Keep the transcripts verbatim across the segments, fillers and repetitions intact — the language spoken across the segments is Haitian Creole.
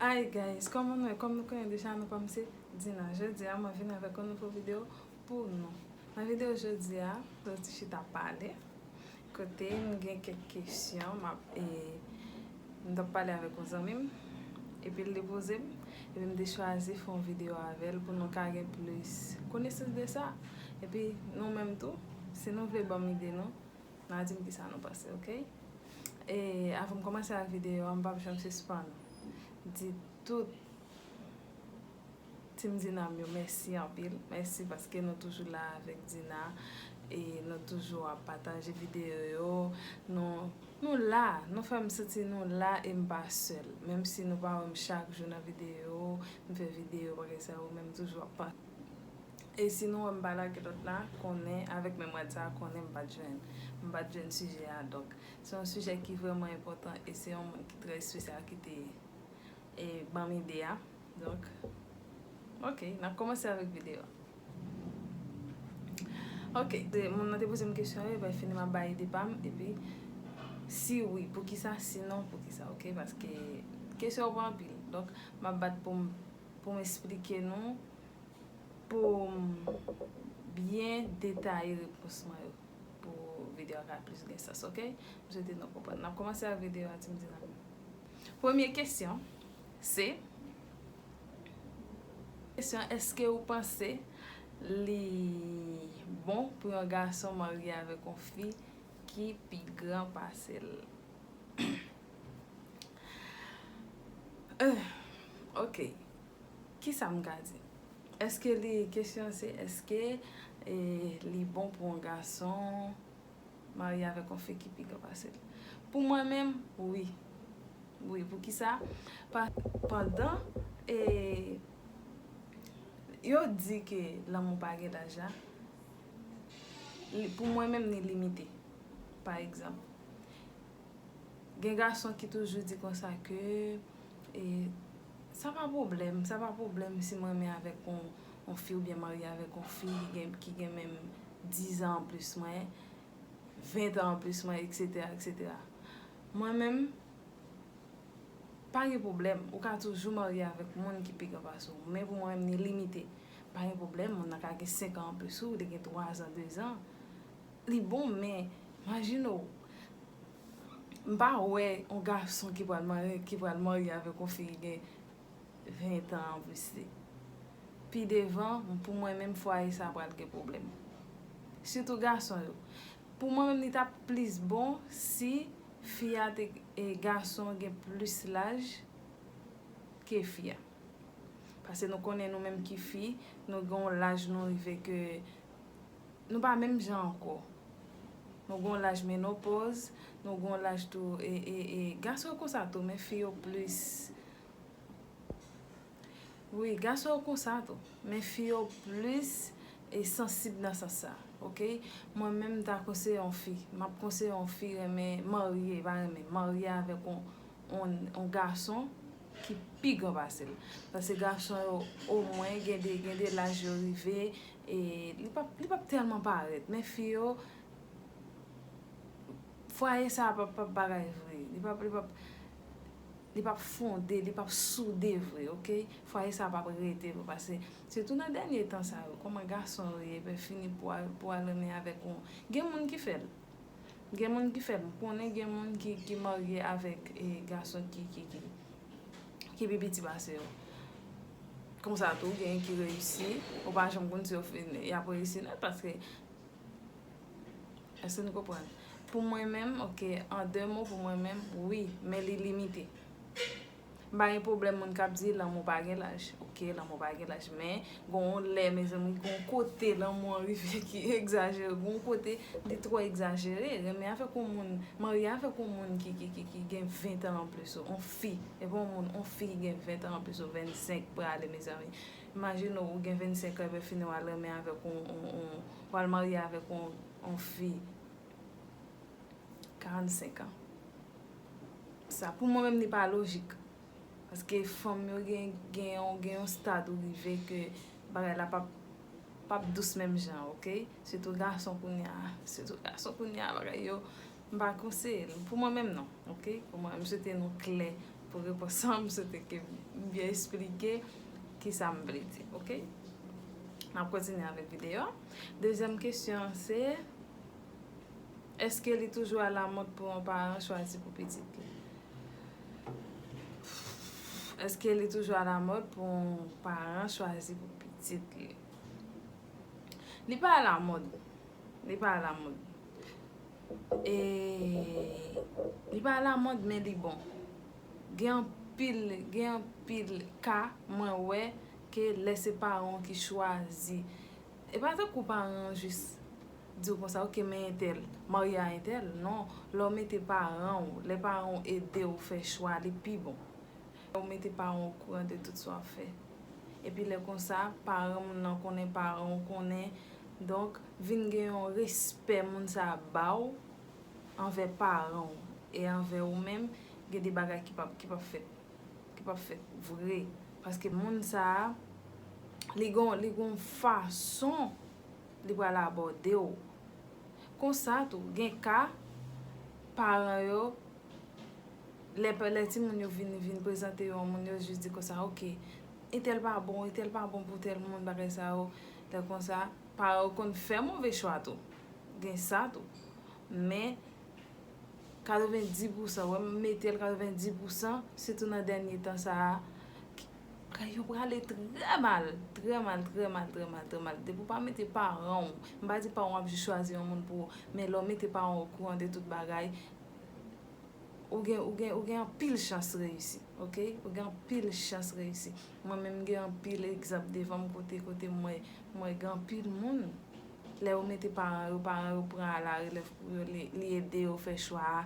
Hi guys, kòman nou ye? Kòm nou konnen deja, non pa m se Dina. Jodi a, mwen vin avèk yon nouvo videyo pou nou. Nan videyo jodi a, nou ti chita pale. Kote m gen kèk kesyon, m ap, e, m t ap pale avèk yon zanmi m, epi l te poze m, epi m te chwazi fè yon videyo avè l pou nou ka gen plis konesans de sa. Epi nou menm tou, si nou vle ban m ide nou, n a di m kisa nou panse, oke? E avan m kòmanse ak videyo a, m p ap janm sispann di tout Team Dina m yo, mèsi anpil. Mèsi paske nou toujou la avèk Dina. E nou toujou ap pataje videyo yo. Nou, nou la. Nou fè m santi nou la e m pa sèl. Menm si nou pa wè m chak jou nan videyo, m fè videyo, bagay sa yo, men m toujou ap pa. E si nou wè m pa lage lòt la, konnen, avèk menm rad sa, konnen m pa t jwenn. M pa t jwenn sijè a. Donk, se yon sijè ki vrèman enpòtan e se yon moun ki trè espesyal ki te e ban m ide a. Donk, oke, n ap kòmanse avèk videyo a. Oke, de, moun nan te poze m kesyon yo, epi fini m ap bay ide pa m, epi si wi, poukisa, si non, poukisa, oke? Paske kesyon yo pa anpil. Donk, m ap bat pou m, pou m esplike nou, pou m byen detaye repons mwen yo, pou videyo a ka plis gen sans, oke? M swete nou konprann. N ap kòmanse ak videyo a, Team Dina. Premye kesyon, se, kesyon, èske ou panse li bon pou yon gason marye avèk yon fi ki pi gran pase l? Eh, oke. Kisa m ka di? Èske li, kesyon se, èske, e, li bon pou yon gason marye avèk yon fi ki pi gran pase l? Pou mwen menm, wi. Wi, poukisa? Pa, pandan, e, yo di ke lanmou pa gen laj la, li, pou mwen menm, li limite. Pa egzanp, gen gason ki toujou di konsa ke, e, sa pa pwoblèm, sa pa pwoblèm si m renmen avèk yon, yon fi oubyen marye avèk yon fi ki gen, ki gen menm diz an anplis mwen, ven tan anplis mwen, etsetera, etsetera. Mwen menm, pa gen pwoblèm, ou ka toujou marye avèk moun ki pi gran pase w, men pou mwen menm, li limite. Pa gen pwoblèm, moun nan ka gen senk an anplis ou, li gen twa zan, de zan. Li bon, men, imajine w, m pa wè yon gason ki pral marye, ki pral marye avèk yon fi ki gen ven tan anplis li. Pi devan, pou mwen menm, fwaye sa pral gen pwoblèm. Sitou gason yo. Pou mwen menm, li t ap plis bon si fi a te, e, gason gen plis laj ke fi a. Paske nou konnen nou menm ki fi, nou gen yon laj nou rive ke nou pa menm jan ankò. Nou gen yon laj menopòz, nou gen yon laj tou, e, e, e, gason yo konsa tou, men fi yo plis. Wi, gason yo konsa tou, men fi yo plis e sansib nan sans sa, oke? Mwen menm, m ta konseye yon fi, m ap konseye yon fi renmen marye, pa renmen, marye avèk yon, yon, yon gason ki pi gran pase l. Paske gason yo, omwen, gen de, gen de laj yo rive, e li p ap, li p ap tèlman parèt. Men fi yo, fwaye sa p ap, p ap bagay vre. Li p ap, li p ap, li p ap fonde, li p ap soude vre, oke? Fwaye sa p ap rete vre, paske sitou nan dènye tan sa yo, kòman gason yo ye, epi fini pou al, pou al renmen avèk yon, gen moun ki fè l. Gen moun ki fè l. M konnen gen moun ki, ki marye avèk, e, gason ki, ki, ki, ki pi piti pase yo. Konsa tou, gen ki reyisi. Ou pa janm konn si yo fin, y ap reyisi nèt, paske, èske nou konprann? Pou mwen menm, oke, an de mo, pou mwen menm, wi, men li limite. M pa gen pwoblèm moun k ap di lanmou pa gen laj. Oke, lanmou pa gen laj, men gon yon lè, mezanmi, gon kote lanmou an rive ki egzajere, gon kote li twò egzajere. Renmen avèk yon moun, marye avèk yon moun ki, ki, ki, ki gen ven tan anplis ou, yon fi, e pa yon moun, yon fi ki gen ven tan anplis ou, vennsenk prale, mezanmi. Imajine w, ou gen vennsenk an, epi fini w al renmen avèk yon, yon, yon, w al marye avèk yon, yon fi karannsenk an. Sa, pou mwen menm, li pa lojik. Paske fanm yo gen, gen yon, gen yon stad ou rive ke bagay la p ap, p ap dous menm jan, oke? Sitou gason kounye a, sitou gason kounye a, bagay yo, m pa konseye l. Pou mwen menm, non, oke? Pou mwen, m swete nou klè Pou repons sa, m swete ke m byen esplike kisa m vle di, oke? N ap kontinye avèk videyo a. Dezyèm kesyon an se, èske li toujou alamòd pou yon paran chwazi pou pitit li? Èske li toujou alamòd pou yon paran chwazi pou pitit li? Li pa alamòd. Li pa alamòd. E li pa alamòd, men li bon. Gen anpil, gen anpil ka, mwen wè ke lè se paran w ki chwazi. E pa tankou paran w jis di w konsa, oke, men entèl, marye a entèl. Non, lè w mete paran w, lè paran w ede w fè chwa, li pi bon. Ou mete paran w okouran de tout sa w ap fè. Epi lè konsa, paran moun nan konnen, paran w konnen. Donk, vin gen yon respè moun sa a ba w anvè paran w e anvè ou menm, gen de bagay ki p ap, ki p ap fèt, ki p ap fèt vre. Paske moun sa a, li gon, li gon fason li pral abòde w. Konsa tou, gen ka, paran yo, lè, lè timoun yo vin, vin prezante yo yon moun, yo jis di konsa, oke, entèl pa bon, entèl pa bon pou tèl moun, bagay sa yo, lè konsa, paran yo konn fè move chwa tou. Gen sa tou. Men, katrevenndis pousan, wè, m mete l katrevenndis pousan, sitou nan dènye tan sa a, ki, bagay yo prale trè mal, trè mal, trè mal, trè mal, trè mal. Depi w pa mete paran w, m pa di paran w ap jis chwazi yon moun pou ou, men lè w mete paran w okouran de tout bagay, ou gen, ou gen, ou gen anpil chans reyisi, oke? Ou gen anpil chans reyisi. Mwen menm, m gen anpil egzanp devan m kote, kote m wè, m wè gen anpil moun, lè yo mete paran yo, paran yo pran alarelèv pou yo, li, li ede yo fè chwa a.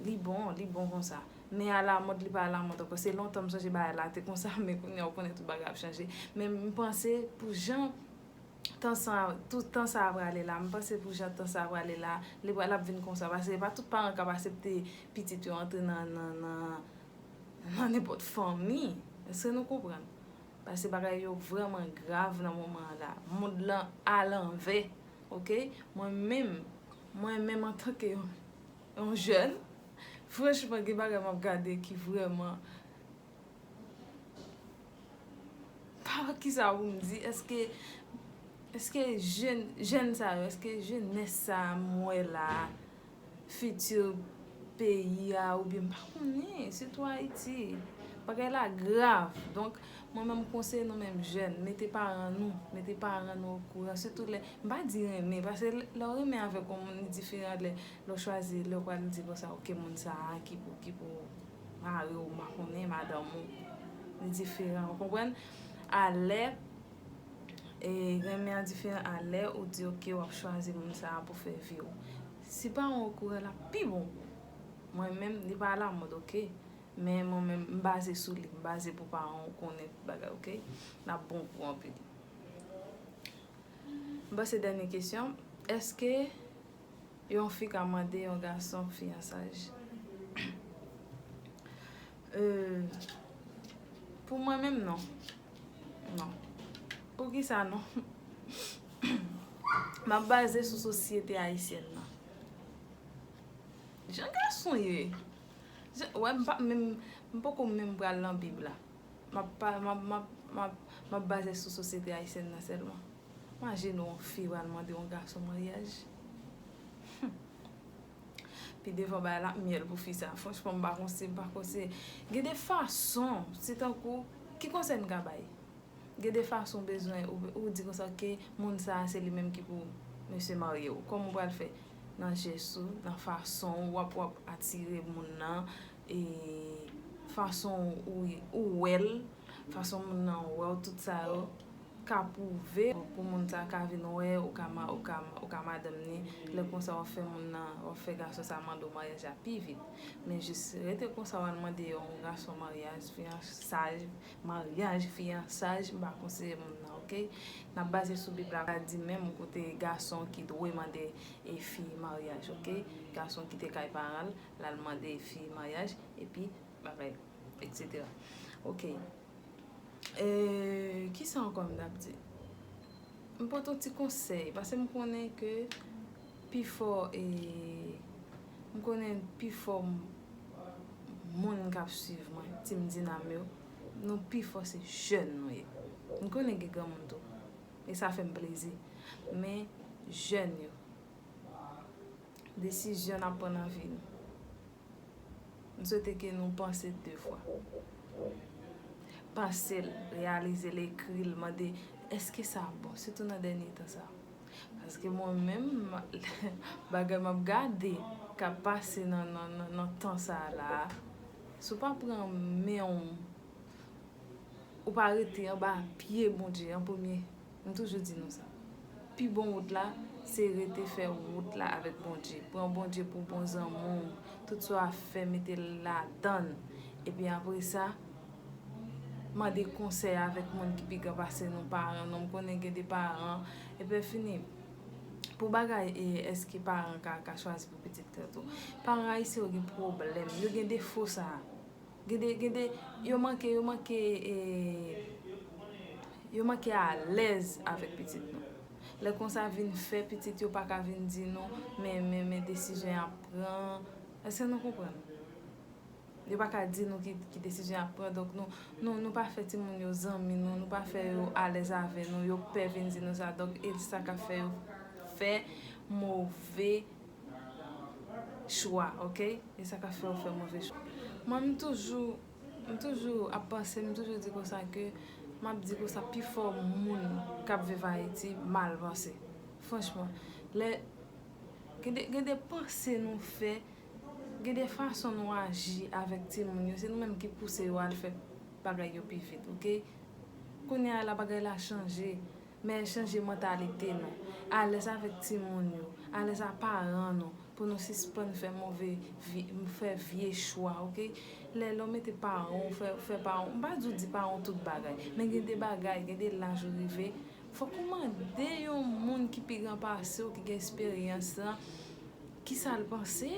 Li bon, li bon konsa. Men alamòd, li pa alamòd ankò. Se lontan m sonje bagay la te konsa, men kounye a ou konnen tout bagay ap chanje. Men m panse pou jan tan sa, tout tan sa a prale la, m panse pou jan tan sa a prale la, li pral ap vin konsa. Paske pa tout paran k ap aksepte pitit yo antre nan, nan, nan, nan nenpòt fanmi. Èske nou konprann? Paske bagay yo vrèman grav nan moman an la. Mond lan alanvè, oke? Mwen menm, mwen menm antanke yon, yon jèn, franchman, gen bagay m ap gade ki vrèman, pa wè kisa pou m di, èske, èske jèn, jèn sa yo, èske jenès sa a m wè la a, fiti peyi a, oubyen m pa konnen, sitou Ayiti. Bagay la grav. Donk, mwen menm, m konseye nou menm jèn, mete paran nou, mete paran nou okouran, sitou lè, m pa di renmen, paske lè, lè w renmen avèk yon moun, li diferan lè, lè w chwazi, lè w pral di konsa, oke, moun sa a ki pou, ki pou mari w, m pa konnen, madanm ou, li diferan, ou konprann? Alè, e renmen an diferan a lè ou di, oke, w ap chwazi moun sa a pou fè vi w. Si paran w okouran, l ap pi bon pou ou. Mwen menm, li pa alamòd, oke? Men mwen menm, m baze sou li, m baze pou paran w konnen tout bagay, oke? N ap bon pou anpil. M panse dènye kesyon, èske yon fi ka mande yon gason fiyansaj? Euh, pou mwen menm, non. Non. Poukisa non? M ap baze sou sosyete ayisyèn nan. Jan gason ye. Jan, wè, m pa menm, m poko menm pral nan Bib la. M ap pa, m ap, m ap, m ap, m ap baze sou sosyete ayisyèn nan sèlman. Imajine w, yon fi pral mande yon gason maryaj. Hmm. Pi devan bagay la ap myèl pou fi sa. Franchman, m pa konn si, m pa konn si. Gen de fason, se tankou, ki konsèy m ka bay? Gen de fason w bezwen, ou, ou di konsa, oke, moun sa a se li menm ki pou mesye marye w. Kòman w pral fè? Nan jès ou, nan fason w ap, w ap atire moun nan, e fason ou, ou wè l, fason moun nan wè w, tout sa yo ka pwouve pou moun sa ka vin wè ou ka ma-, ou ka, ou ka madanm ni. Lè konsa w ap fè moun nan, w ap fè gason sa mande w maryaj la pi vit. Men jis rete konsa, w al mande yon gason maryaj, fiyansaj, maryaj, fiyansaj, m pa konseye moun nan, oke? N ap baze sou Bib la, pa di menm kote gason ki dwe mande e fi maryaj, oke? Gason kite kay paran l, l al mande fi maryaj, epi bagay, et cetera. Oke. E, kisa ankò m t ap di? M pote yon ti konsèy, paske m konnen ke pifò, e, m konnen pifò m-, moun k ap swiv mwen, Team Dinam yo, nou pi fò se jèn nou ye. M konnen gen granmoun tou. E sa fè m plezi. Men, jèn yo, desizyon n ap pran nan vi nou. M swete ke nou panse de fwa. Panse l, reyalize l, ekri l, mande, èske sa bon? Sitou nan dènye tan sa. Paske mwen menm, bagay m ap gade k ap pase nan, nan, nan, nan tan sa la, si w pa pran men w, ou pa rete anba pye Bondye an premye. M toujou di nou sa. Pi bon wout la, se rete fè wout la avèk Bondye. Pran Bondye pou bon zanmi w. Tout sa w ap fè, mete l ladan l. Epi apre sa, mande konsèy avèk moun ki pi gran pase nou, paran nou. M konnen gen de paran, epi fini. Pou bagay, e, èske paran ka, ka chwazi pou pitit li tou? Paran ayisyen yo gen pwoblèm. Yo gen defo sa a. Gen de, gen de, yo manke, yo manke, e, yo manke alèz avèk pitit nou. Lè konsa vin fè, pitit yo pa ka vin di nou, men, men, men desizyon y ap pran. Èske nou konprann? Yo pa ka di nou ki, ki desizyon y ap pran. Donk, nou, nou, nou pa fè timoun yo zanmi nou, nou pa fè yo alèz avè nou, yo pè vin di nou sa. Donk, e sa k ap fè yo fè move chwa, oke? E sa k ap fè w fè move chwa. Mwen, m toujou, m toujou ap panse, m toujou di konsa ke, m ap di konsa, pifò moun k ap viv Ayiti mal panse. Franchman, lè, gen de, gen de panse nou fè, gen de fason nou aji avèk timoun yo, se nou menm ki pouse yo al fè bagay yo pi vit, oke? Kounye a la, bagay la chanje. Men chanje mantalite nou. Alèz avèk timoun yo, alèz a paran nou, pou nou sispann fè move vi, fè vye chwa, oke? Lè, lè w mete paran w, fè, fè paran w, m pa di w di paran w tout bagay, men gen de bagay, gen de laj ou rive, fòk ou mande yon moun ki pi gran pase w, ki gen esperyans lan, kisa l panse.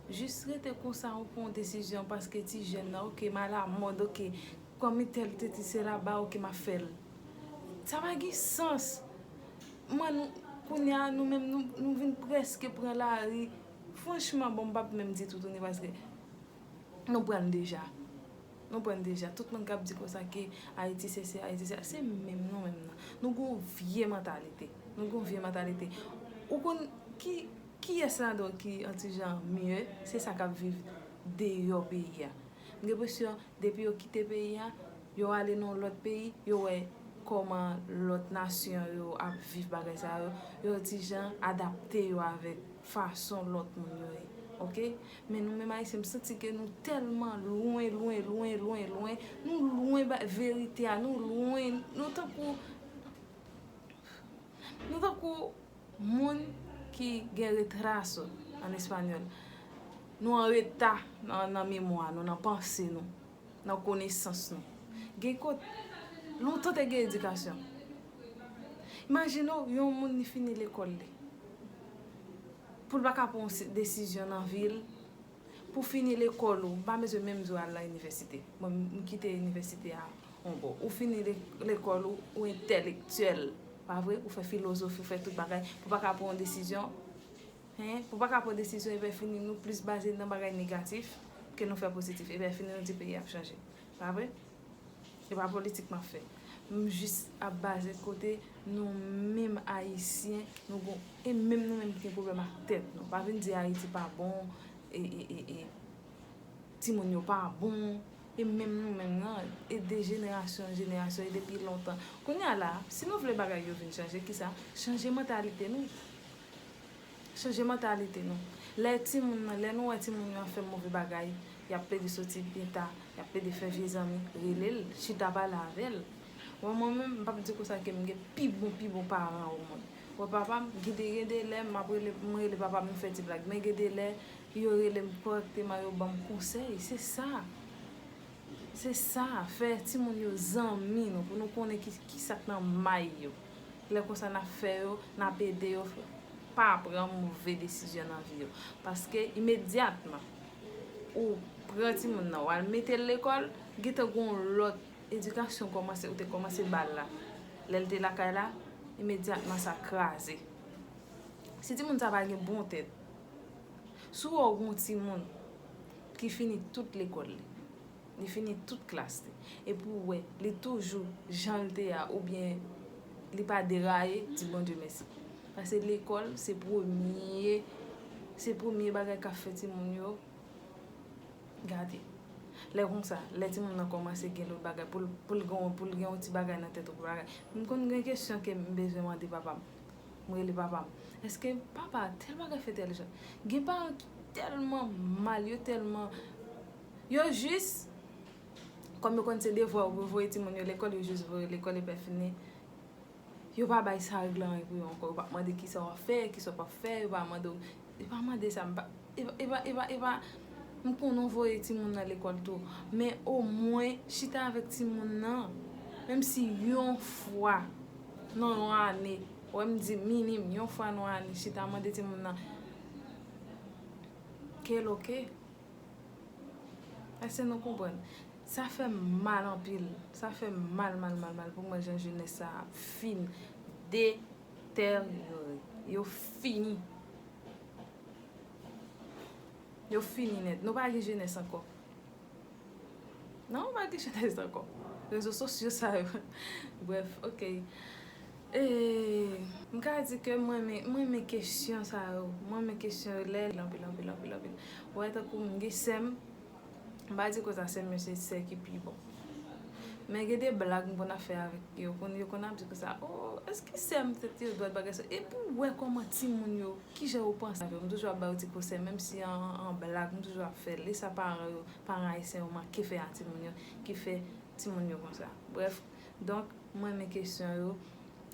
Jis rete konsa, ou pran yon desizyon paske ti jèn nan, oke, m alamòd, oke, kòm tèl te di se laba, oke, m ap fè l. Sa pa gen sans. Mwen, nou, kounye a, nou menm, nou, nou vin prèske pran lari. Franchman, bon, m p ap menm di toutouni paske nou pran l deja. Nou pran l deja. Tout moun k ap di konsa ke Ayiti sesi, Ayiti sela, se menm nou menm nan. Nou gon vye mantalite. Nou gon vye mantalite. Ou konn ki, kiyès ladan w ki yon ti jan mye? Se sa k ap viv deyò peyi a. M gen enpresyon, depi yo kite peyi a, yo ale nan yon lòt peyi, yo wè kòman lòt nasyon yo ap viv bagay sa yo, yo ti jan adapte yo avèk fason lòt moun yo ye. Oke? Men nou menm Ayisyen, m santi ke nou tèlman lwen, lwen, lwen, lwen, lwen. Nou lwen ba, verite a, nou lwen, nou tankou, nou tankou moun ki gen retraso an espanyòl. Nou an reta nan, nan memwa nou, nan panse nou, nan konesans nou. Gen kot, lontan te gen edikasyon. Imajine w, yon moun li fini lekòl li. Pou l pa ka pran yon si, desizyon nan vi l, pou fini lekòl ou, m pa bezwen menm di w al nan inivèsite. Mwen, m kite inivèsite a yon bò. Ou fini le, lekòl ou, ou entèlektyèl, pa vre? Ou fè filozofi, ou fè tout bagay. Pou pa ka pran yon desizyon, hen? Pou pa ka pran desizyon, ebyen fini nou plis baze nan bagay negatif ke nou fè pozitif. Ebyen fini nou di peyi ap chanje. Pa vre? E pa politik m ap fè. M jis ap baze kote nou menm Ayisyen, nou gon, e menm nou menm ki gen pwoblèm ak tèt nou. Pa vin di Ayiti pa bon, e, e, e, e, timoun yo pa bon, e menm nou menm nan, e de jenerasyon an jenerasyon, e depi lontan. Kounye a la, si nou vle bagay yo vin chanje, kisa? Chanje mantalite nou. Chanje mantalite nou. Lè timoun nan, lè nou wè timoun yo ap fè move bagay, y ap plede soti byen ta, y ap plede fè vye zanmi, rele l, chita pale avè l. Bon, mwen menm, m p ap di konsa ke m gen pi bon, pi bon paran o mond. Wè papa m, gen de, gen de lè, m ap rele, m rele papa m, nou fè ti blag. Men gen de lè, yo rele m kòrèkteman, yo ban m konsèy. Se sa. Se sa, fè timoun yo zanmi nou, pou nou konnen ki, ki sa k nan may yo. Lè konsa, n ap fè yo, n ap ede yo fè, pa pran move desizyon nan vi yo. Paske imedyatman ou pran timoun nan, w al mete l lekòl, gentan gon lòt edikasyon kòmanse, ou te kòmanse ba l la. Lè l te lakay la, imedyatman sa kraze. Si timoun sa pa gen bon tèt, si w wè w gon timoun ki fini tout lekòl li, Li fini tout klas li. Epi w wè, li toujou jan l te a, oubyen li pa deraye, di Bondye mèsi. Paske lekòl, se premye, se premye bagay k ap fè timoun yo gate. Lè konsa, lè timoun nan kòmanse gen lòt bagay, pou l, pou l gen, pou l gen yon ti bagay nan tèt ou, pou bagay. M konn gen kesyon ke m bezwen mande papa m. M rele papa m. Èske papa, tèl bagay fè tèl jan? Gen paran ki tèlman mal, yo tèlman, yo jis, kòm yo konn se devwa yo pou voye timoun yo lekòl, yo jis voye lekòl epi fini. Yo pa bay sa règlan pou yo ankò. Yo pa mande kisa w ap fè, kisa w p ap fè, yo pa mande w, yo pa mande sa, m pa, e pa, e pa, e pa, e pa, m konnen w voye timoun nan lekòl tou, men omwen chita avèk timoun nan, menm si yon fwa nan yon ane, wè m di minim, yon fwa nan yon ane, chita mande timoun nan, kè l oke? Èske nou konprann? Sa fè m mal anpil. Sa fè m mal, mal, mal, mal pou m wè jan jenès sa ap fin deteryore. Yo fini. Yo fini nèt. Nou pa gen jenès ankò. Non, nou pa gen jenès ankò. Rezo sosyo sa yo. Brèf, oke. E, m ka di ke mwen renmen, mwen renmen kesyon sa yo. Mwen renmen kesyon yo lè anpil, anpil, anpil, anpil. Ou wè, tankou m gen sè m, m pa di konsa, sè m yo se sè ki pi bon. Men gen de blag m konn ap fè avèk yo. Konn, yo konn ap di konsa, "Oh, èske sè m tèt yo dwat bagay sa?" Epi w wè kòman timoun yo, kijan yo panse avè yo. M toujou ap ba yo ti konsèy, menm si an, an blag, m toujou ap fè l. E sa paran yo, paran ayisyen yo manke fè a timoun yo, ki fè timoun yo konsa. Brèf, donk, mwen renmen kesyon yo.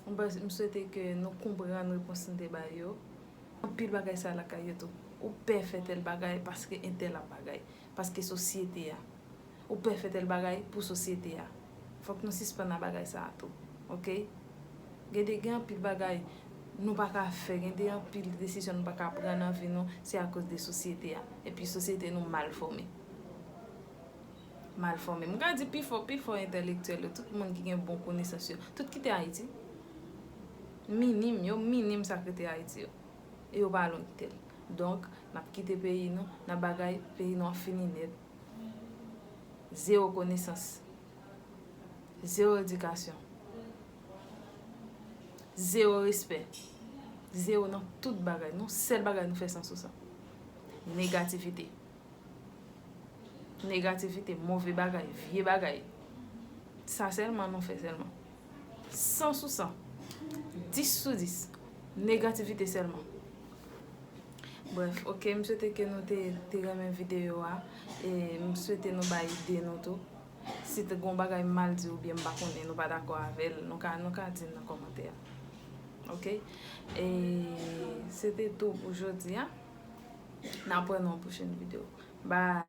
M panse, m swete ke nou konprann repons m te bay yo. Anpil bagay sa lakay yo tou. Ou pè fè tèl bagay paske entèl ap bagay, paske sosyete a. Ou pè fè tèl bagay pou sosyete a. Fòk nou sispann a bagay sa a tou. Oke? Gen de, gen anpil bagay nou pa ka fè, gen de anpil desizyon nou pa ka pran nan vi nou, se akoz de sosyete a. Epi sosyete nou mal fòme. Mal fòme. M ka di pifò, pifò entèlektyèl yo, tout moun ki gen bon konesans yo, tout kite Ayiti. Minim, yo minim sa k rete Ayiti yo. E yo pa lwen kite l. Donk, n ap kite peyi nou, n ap bagay, peyi nou ap fini nèt. Zewo konesans. Zewo edikasyon. Zewo respè. Zewo nan tout bagay. Nou sèl bagay nou fè san sou san. Negativite. Negativite, move bagay, vye bagay. Sa sèlman nou fè sèlman. San sou san. Dis sou dis. Negativite sèlman. Brèf, oke, m swete ke nou te, te renmen videyo a. E m swete nou bay ide nou tou. Si te gon bagay m mal di oubyen m pa konnen, nou pa dakò avè l, nou ka, nou ka di l nan kòmantè a. Oke? E se te tou pou jodi a. N ap wè nan yon pwochèn videyo. Bye!